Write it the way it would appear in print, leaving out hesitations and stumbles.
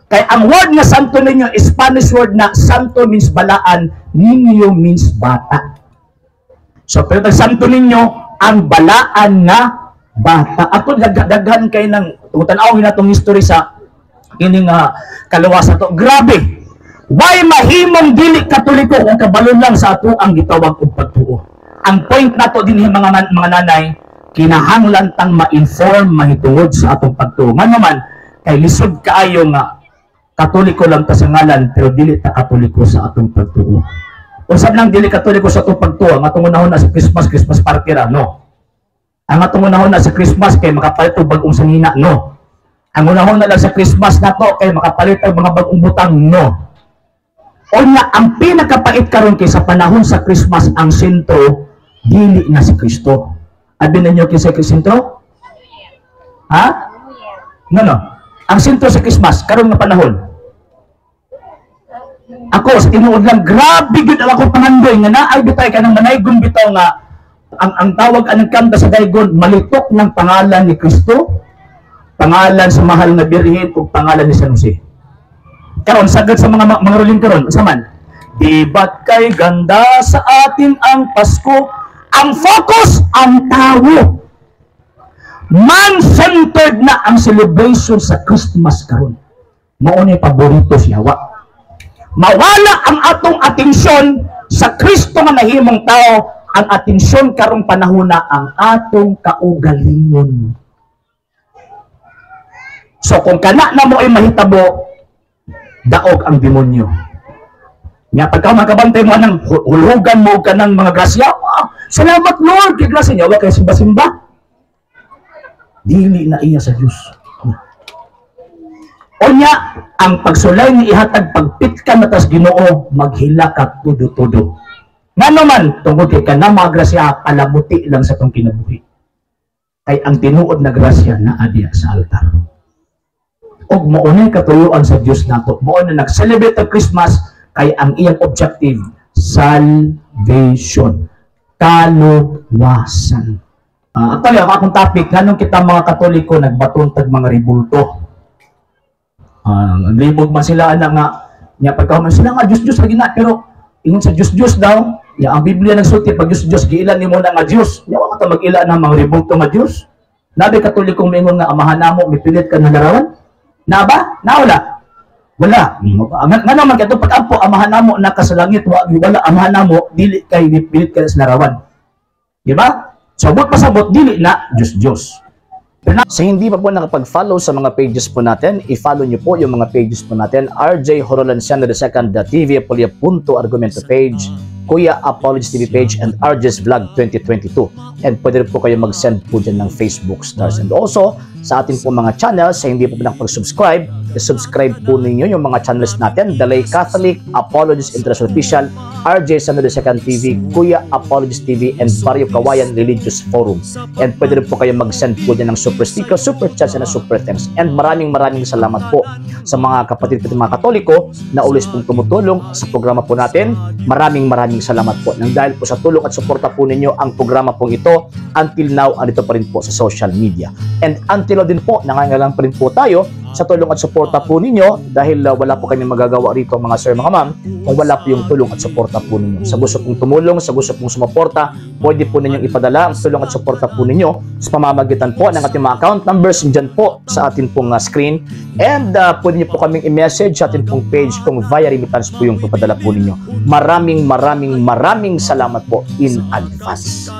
Kay ang word nga Santo Niño, Spanish word na Santo means balaan, Niño means bata. So, pero tag Santo Niño, ang balaan nga bata. Ako daghan kay nang tan-aw natong history sa kining kaluwasan to. Grabe. Why mahimong dili Katoliko kung kabalo lang sa ato ang gitawag og pagtuo? Ang point nato dinhi, mga nanay, kinahanglan tang ma-inform mahitungod sa atong pagtuo. Ngano man kay lisod kaayo nga Katoliko lang ta sa ngalan pero dili ta Katoliko sa atong pagtuo. Usab lang dili Katoliko sa atong pagtuo, ang atong unahon na sa Christmas, Christmas party ra, no. Ang atong unahon na sa Christmas kay makapalit og bag-ong sanina, no. Ang unahon na lang sa Christmas nato kay makapalit og mga bag-ong butang, no. Unya, ang pinakapait karon kay sa panahon sa Christmas, ang sentro dili na si Kristo. Abi ninyo kinsa kay sentro? Ha? No. Ang sentro sa Christmas karon nga panahon. Ako sa tinuod lang, grabe gyud ang akong pangandoy nga naay bitay kanang manaygon bitaw nga ang tawag anang kanta sa daygon, malitok ng pangalan ni Kristo, pangalan sa mahal nga Birhen ug pangalan ni San Jose. Karon sagad sa mga ruling karon, unsa man? Di ba't kay ganda sa atin ang Pasko? Ang focus ang tao. Man-centered na ang celebration sa Christmas karon. Mao ni paborito si Hawa. Mawala ang atong atensyon sa Kristo nga nahimong tao, ang atensyon karong panahon na ang atong kaugalingon. So kung kana na mo ay mahitabo, daog ang demonyo. Nga pagka makabantay mo anang hulugan mo ka ng mga grasya, ah, salamat Lord, kay grasya niya, wa kay simba-simba. Dili na iya sa Dios. Unya, ang pagsulay ni ihatag pagpit ka na tas Ginoo, maghila ka tudo-tudo. Ngano man, tungod kay kanang mga grasya palamuti lang sa tong kinabuhi. Kay ang tinuod na grasya naa diya sa altar. Og mao na katuyuan sa Dios nato. Mao na nag-celebrate ang Christmas kay ang iyang objective, salvation. Kaluwasan. Actually, ang akong topic, nganong kita mga Katoliko nagbaton tag mga rebulto? Naglibog man sila ana nga nya pagka man sila nga Diyos Diyos lagi na, pero ingon sa Diyos Diyos daw ya, ang Biblia nagsulti pag Diyos Diyos giila nimo na nga Diyos nya, wa ka mag-ila ng mga rebulto nga Diyos. Nabi Katolikong mingon nga amahan namo mipilit ka ng larawan na ba? Na wala. Wala. Nga naman kay pag-ampo, amahan namo na ka sa langit, wa wala amahan namo dili kay mipilit ka sa larawan. Di ba? Sabot pasabot dili na Diyos Diyos. Sa hindi pa po nakapag-follow sa mga pages po natin, i-follow nyo po yung mga pages po natin. RJ Horolanciano II, TV Apolia Punto Argumento page, Kuya Apologies TV page, and RJ's Vlog 2022. And pwede rin po kayo mag-send po dyan ng Facebook stars. And also, sa ating po mga channels, sa hindi po nakapag-subscribe, i-subscribe po ninyo yung mga channels natin, The Lay Catholic, Apologies International Official, RJ Sano II TV, Kuya Apologies TV, and Barrio Kawayan Religious Forum. And pwede rin po kayo mag-send po dyan ng super sticker, super chats, and super thanks. And maraming maraming salamat po sa mga kapatid ko mga Katoliko na always pong tumutulong sa programa po natin. Maraming maraming salamat po. Nang dahil po sa tulong at suporta po ninyo ang programa pong ito, until now, andito pa rin po sa social media. And until now din po, nangangailangan pa rin po tayo sa tulong at suporta po ninyo dahil wala po kami magagawa rito, mga sir, mga ma'am, kung wala po yung tulong at suporta po ninyo. Sa gusto pong tumulong, sa gusto pong sumuporta, pwede po ninyong ipadala ang tulong at suporta po ninyo sa pamamagitan po ng ating mga account numbers dyan po sa ating pong screen. And pwede niyo po kaming i-message sa ating pong page kung via remittance po yung papadala po ninyo. Maraming maraming maraming salamat po in advance.